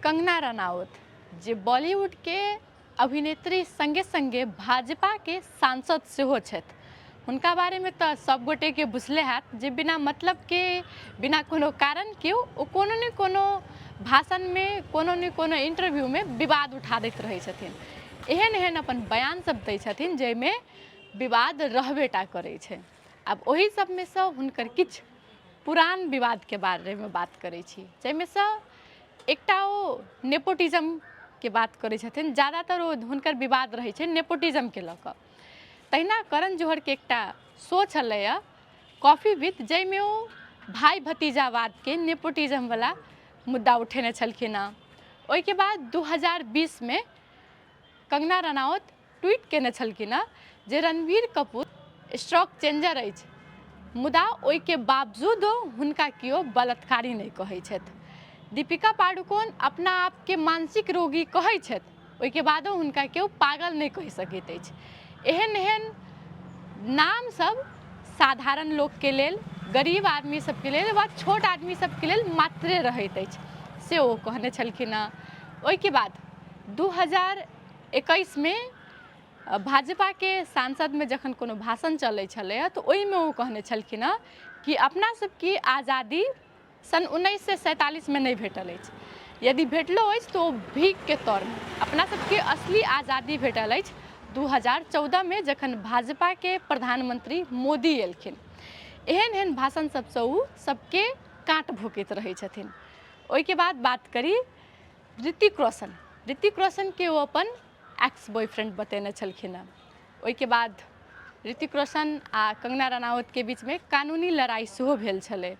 कंगना रनावत जे बॉलीवुडके अभिनेत्री सङ्गे सङ्गे भाजपाके सांसद सेहो छथि, हुनका बारेमे तऽ सब गोटेके बुझले हैत जे बिना मतलबके बिना कोनो कारणके ओ कोनो ने कोनो भाषणमे कोनो ने कोनो इंटरव्यूमे विवाद उठा दैत रहै छथिन। एहन एहन अपन बयान सब दै छथिन जाहिमे विवाद रहबे टा करै छै। आब ओहि सबमे सँ हुनकर किछु पुरान विवादके बारेमे बात करै छी, जाहिमे सँ एकटा ओ नेपोटिज्मके बात करै छथिन। ज्यादातर ओ हुनकर विवाद रहै छै नेपोटिज्मके लऽ कऽ। तहिना करण जौहरके एकटा शो छलैए कॉफी विथ, जाहिमे ओ भाइ भतीजावादके नेपोटिज्मवला मुद्दा उठेने छलखिन हँ। ओहिके बाद 2020मे कंगना रनावत ट्वीट केने छलखिन हँ जे रणबीर कपूर स्ट्रोक चेंजर अछि, मुदा ओहिके बावजूदो हुनका केओ बलात्कारी नहि कहै छथि। दीपिका पादुकोण अपना आपके मानसिक रोगी कहै छथि, ओहिके बादो हुनका केओ पागल नहि कहि सकैत अछि। एहन एहन नाम सब साधारण लोकके लेल, गरीब आदमी सबके लेल वा छोट आदमी सबके लेल मात्रे रहैत अछि, से ओ कहने छलखिन हँ। ओहिके बाद 2021मे भाजपाके सांसदमे जखन कोनो भाषण चलै छलैए तऽ ओहिमे ओ कहने छलखिन हँ कि अपना सबके आजादी सन् 1947मे नहि भेटल अछि, यदि भेटलो अछि तऽ ओ भीखके तौरमे। अपना सबके असली आजादी भेटल अछि 2014मे जखन भाजपाके प्रधानमंत्री मोदी एलखिन। एहन एहन भाषण सबसँ ओ सबके काँट भोकैत रहै छथिन। ओहिके बाद बात करी ऋतिक रोशन। ऋतिक रोशनके ओ अपन एक्स बॉयफ्रेंड बतेने छलखिन हँ। ओहिके बाद ऋतिक रोशन आ कंगना रनावतके बीचमे कानूनी लड़ाइ सेहो भेल छलै।